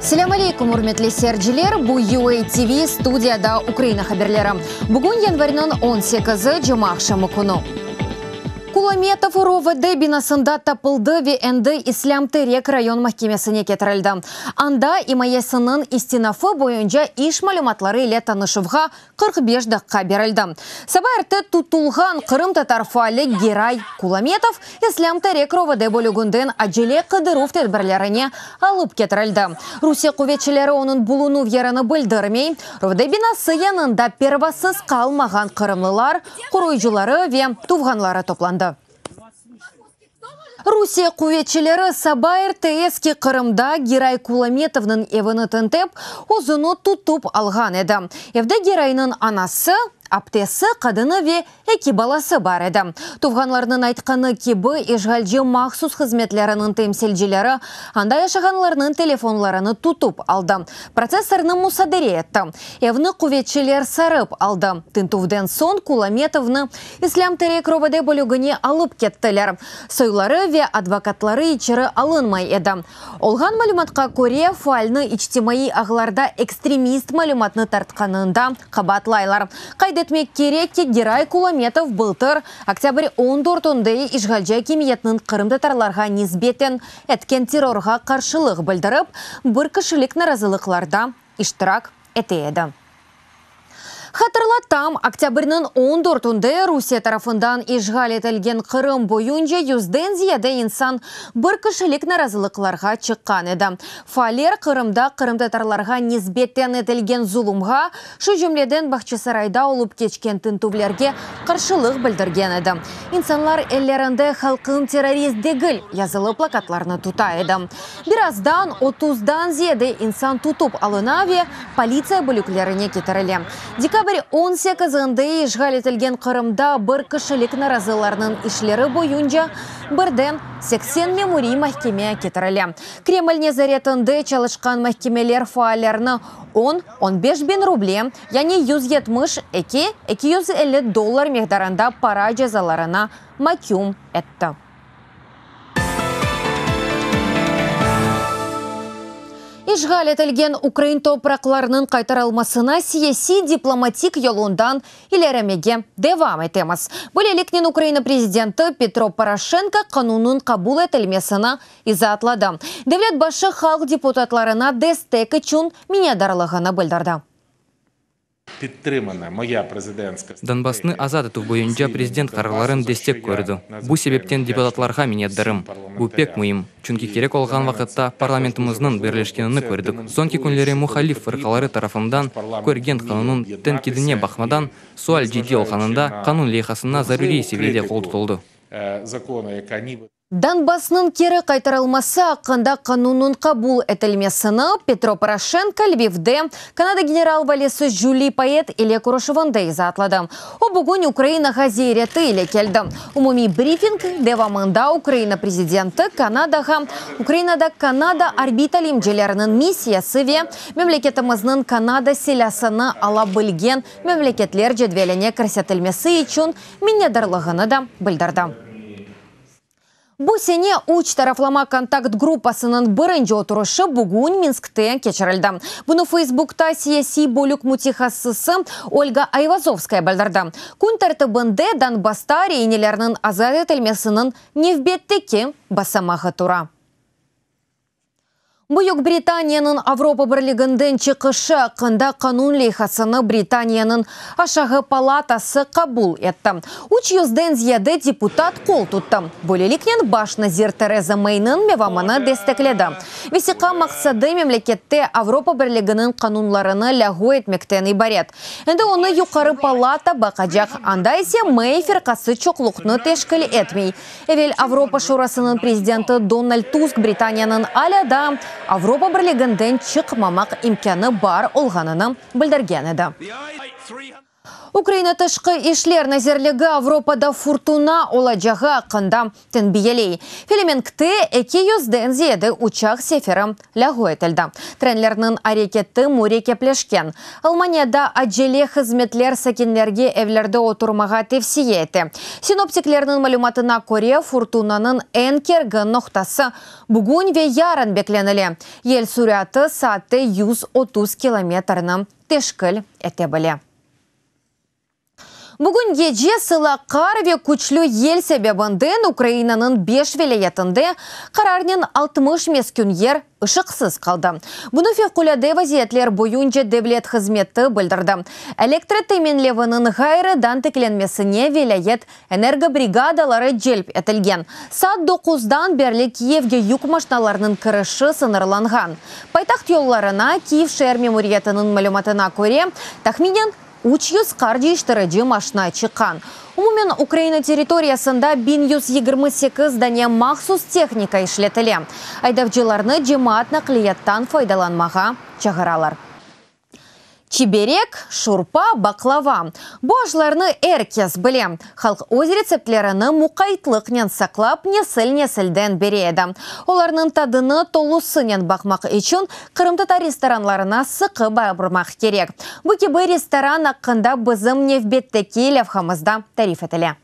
Selâm aleykum, ürmetli seyirciler! Bu UA TV, studiyada Ukraina haberleri. Bugün yanvarniñ on sekizi, cumaaqşamı künü. Kulametov ROVD binasında tapıldı ve endi İslâm Terek rayon mahkemesine ketirildi. Anda imayesiniñ istinafı boyunca iş malümatları ile tanışuvğa 45 daqqa berildi. Saba erte tutulğan qırımtatar faali Geray Kulametov İslâm Terek ROVD bölüginden acele qıdıruv tedbirlerine alıp ketirildi. Rusiye quvetçileri onıñ bulunuv yerini bildirmey. ROVD binası yanında pervasız qalmağan qırımlılar, qoruyıcıları ve tuvğanları toplandı. Rusiye quvetçileri saba erte Eski Qırımda Giray Kulametovnıñ evini tintip, özüni tutıp alğan edi. Evde Giraynıñ anası, aptesi, qadını ve eki balası bar edi. Tuvğanlarınıñ aytqanı kibi, işğalci mahsus hızmetleriniñ temsilcileri anda yaşağanlarnıñ telefonlarını tutıp aldı, protsessornı musadere etti. Evni quvetçiler sarıp aldı. Tintüvden soñ Kulametovnı İslâm Terek ROVD bölügine alıp kettiler. Soyları ve advokatları içeri alınmay edi. Olğan malümatqa köre, faalni içtimaiy ağlarda ekstremist malümatnı tartqanında qabaatlaylar. Qayd etmek kerek ki, Giray Kulametov bıltır oktâbr on dörtünde işğalci akimiyetniñ qırımtatarlarğa nisbeten etken terrorğa qarşılıq bildirip, bir kişilik narazılıqlarda iştirak ete edi. Hatırlatam, oktâbrniñ on dörtünde Rusiye tarafından işğal etilgen Qırım boyunca yüzden ziyade insan bir kişilik narazılıqlarğa çıqqan edi. Faaller Qırımda qırımtatarlarğa nisbeten etilgen zulumğa, şu cümleden Bağçasarayda olıp keçken tintüvlerge qarşılıq bildirgen edi. İnsanlar ellerinde Halqım terrorist degil yazılı plakatlarnı tuta edi. Birazdan otuzdan ziyade insan tutıp alına ve politsiya bölüklerine ketirile. Dekabr on sekizinde işğal etilgen Qırımda bir kişilik narazılarnıñ işleri boyunca birden 80 memuriy mahkeme ketirile. Kreml nezaretinde çalışqan mahkemeler faallerni on, on beş biñ ruble, yani 172, 250 dollar miqdarında para cezalarına maküm etti. İşğal etilgen ukrain topraqlarınıñ qaytarılmasına siyasiy-diplomatik yolundan ileremege devam etemiz. Böyleliknen Ukraina prezidenti Petro Poroşenko qanunnıñ qabul etilmesini izaatladı. Devlet başı halq deputatlarına destek içün minnetdarlığını bildirdi. Donbassnı azat etüv boyunca prezident qararlarım destek kördi. Bu sebepten deputatlarğa minnetdarım. Bu pek müim, çünki kerek olğan vaqıtta parlamentimizniñ birleşkenini kördik. Soñki künleri muhalif fırqaları tarafından körgen qanunnıñ tenqidine baqmadan, sual ciddiy olğanında qanun leyhasına zaruriy seviyede qol tutuldı. Donbassnıñ keri qaytarılması aqqında qanunnıñ qabul etilmesini Petro Poroşenko Lvivde Kanada general valisi Jüli Payet ile körüşüvinde izaatladı. O, bugün Ukrainağa ziyareti ile keldi. Umumiy brifing devamında Ukraina prezidenti Kanadağa Ukrainada Kanada arbiy talimcileriniñ missiyası ve memleketimizniñ Kanada silâsını ala bilgen memleketler cedveline kirsetilmesi içün minnetdarlığını da bildirdi. Bu sene üç taraflama kontakt gruppasınıñ birinci oturışı bugün Minskte keçirildi. Bunı Feysbukta siyasiy bölük mütehassısı Olga Ayvazovskaya bildirdi. Kün tertibinde Donbassta reinelerniñ azat etilmesiniñ nevbetteki basamağı tura. Büyük Britaniyanıñ Avropa Birliginden çıqışı aqqında qanun leyhasını Britaniyanıñ aşağı palatası qabul etti. Üç yüzden ziyade deputat qol tuttı. Böyleliknen, baş nazir Tereza Meyniñ mevamını destekledi. Vesiqa maqsadı memlekette Avropa Birliginiñ qanunlarını lâğu etmekten ibaret. Endi onı yuqarı palata baqacaq, anda ise Mey firqası çoqluqnı teşkil etmey. Evel Avropa Şurasınıñ prezidenti Donald Tusk Britaniyanıñ alâ daa Avropa Birliginden çıqmamaq imkânı bar olğanını bildirgen edi. Ukraina Tışqı işler nazirligi Avropada furtuna olacağı aqqında tenbiyeley. Felemenkte eki yüzden ziyade uçaq seferi lâğu etildi. Trenlerniñ areketi mürekkepleşken. Almaniyada acele hızmetler sakinlerge evlerde oturmağa tevsiye ete. Sinoptiklerniñ malümatına köre, furtunanıñ eñ kergin noqtası bugün ve yarın beklenile. Yel süratı saatte 130 kilometrni teşkil ete bile. Bugün gece sılaq qar ve küçlü yel sebebinden Ukrainanıñ beş vilâyetinde qararnen 60 meskün yer ışıqsız qaldı. Bunı Fevqulâde vaziyetler boyunca devlet hızmeti bildirdi. Elektro teminleviniñ ğayrıdan tiklenmesine vilâyet energobrigadaları celp etilgen. Saat doquzdan berli Kiyevge yük maşnalarınıñ kirişi sıñırlanğan. Paytaht yollarına, Kiyev şeer memuriyetiniñ malümatına köre, tahminen 300 qar cıyıştırıcı maşna çıqqan. Umumen Ukraina territoriyasında 1128 dane mahsus tehnika işletile. Aydavcılarnı cemaat naqliyattan faydalanmağa çağıralar. Çiberek, şurpa, baqlava. Bu aşlarnı er kes bile. Halq öz retseptlerini muqaytlıqnen saqlap, nesil-nesilden bere edi. Olarnıñ tadını tolusınen baqmaq içün qırımtatar restoranlarına sıqı barmaq kerek. Bu kibi restoran aqqında bizim nevbetteki levhamızda tarif etile.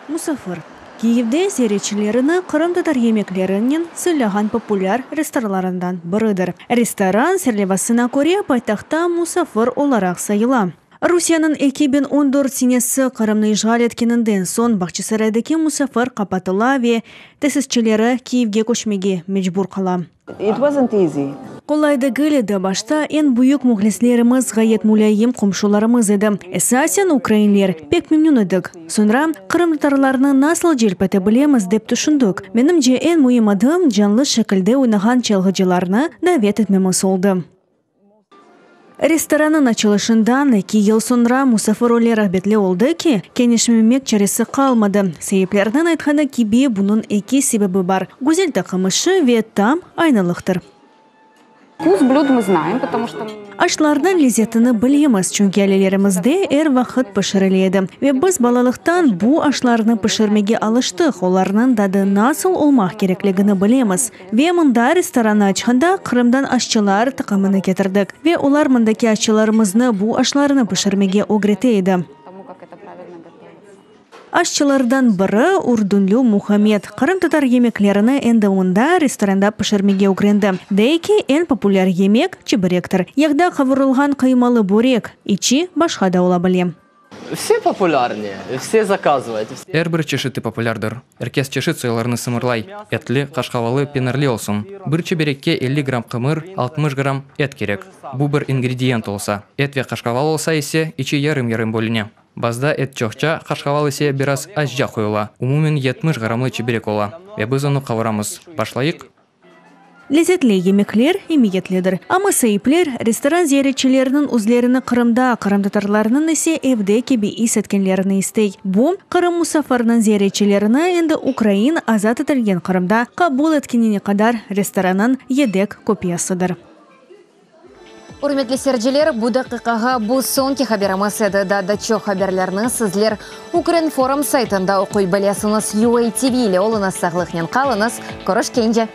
Musafir, Kiyevde ziyaretçilerini qırımtatar yemeklerinen sıylağan populâr restoranlarından biridir. Restoran, serlevasına köre, paytahtta musafir olaraq sayıla. Rusiyeniñ 2014 senesi Qırımnı işğal etkeninden soñ Bağçasaraydaki Musafir qapatıla ve tesisçileri Kiyevge köçmege mecbur qala. It wasn't easy. Qolay degil edi. Başta eñ büyük mühlislerimiz ğayet mulâyim qomşularımız edi, esasen ukrainler. Pek memnün edik. Soñra, qırımtatarlarnı nasıl celp ete bilemiz, dep tüşündik. Menimce, eñ müim adım, canlı şekilde oynağan çalğıcılarnı davet etmemiz oldı. Restorannıñ açılışından eki yıl soñra musafir öyle rağbetli oldı ki, keñişmemek çaresi qalmadı. Saiplerniñ aytqanı kibi, bunıñ eki sebebi bar, güzel taqım işi ve tam aynalıqtır. Vkus blüd mı znaem, potomu çto. Aşlarnıñ lezetini bilemiz, çünki ailelerimizde er vaqıt pişirile edi. Ve biz balalıqtan bu aşlarnı pişirmege alıştıq, olarnıñ tadı nasıl olmaq kerekligini bilemiz. Ve mında restorannı açqanda Qırımdan aşçılar taqımını ketirdik. Ve olar mındaki aşçılarımıznı bu aşlarnı pişirmege ögrete edi. Aşçılardan biri, urdunlu Muhammed, qırımtatar yemeklerini endi mında, restoranda pişirmege ögrendi. Dey ki, eñ populâr yemek, çiberektir. Yağda qavurılğan qıymalı börek, içi başqa da ola bile. Vse populârne, vse zakazıvayt, vse. Er bir çeşiti populârdır. Er kes çeşit soylarını sımarlay, etli, qaşqavalı, penirli olsun. Bir çiberekke 50 gramm qımır, 60 gramm et kerek. Bu bir ingrediyent olsa. Et ve qaşqaval olsa ise, içi yarım-yarım bölüne. Bazıda et çoqça, qaşqaval ise biraz azca qoyula. Umumen 70 grammlı çiberek ola. Ve biz onı qavuramız. Başlayıq. Lezetli yemekler emiyetlidir. Amma saipler, restoran ziyaretçileriniñ özlerini Qırımda, qırımtatarlarnıñ ise evde kibi is etkenlerini istey. Bu, Qırım musafiriniñ ziyaretçilerini endi ukrain azat etilgen Qırımda qabul etkenine qadar restorannıñ yedek kopiyasıdır. Ürmetli seyirciler, bu daqiqağa bu soñki haberimiz edi. Daa da çoq haberlerni sizler Ukrinform saytında oquy bilesiñiz. UATV ile oluñız, sağlıqnen qalıñız, körüşkence!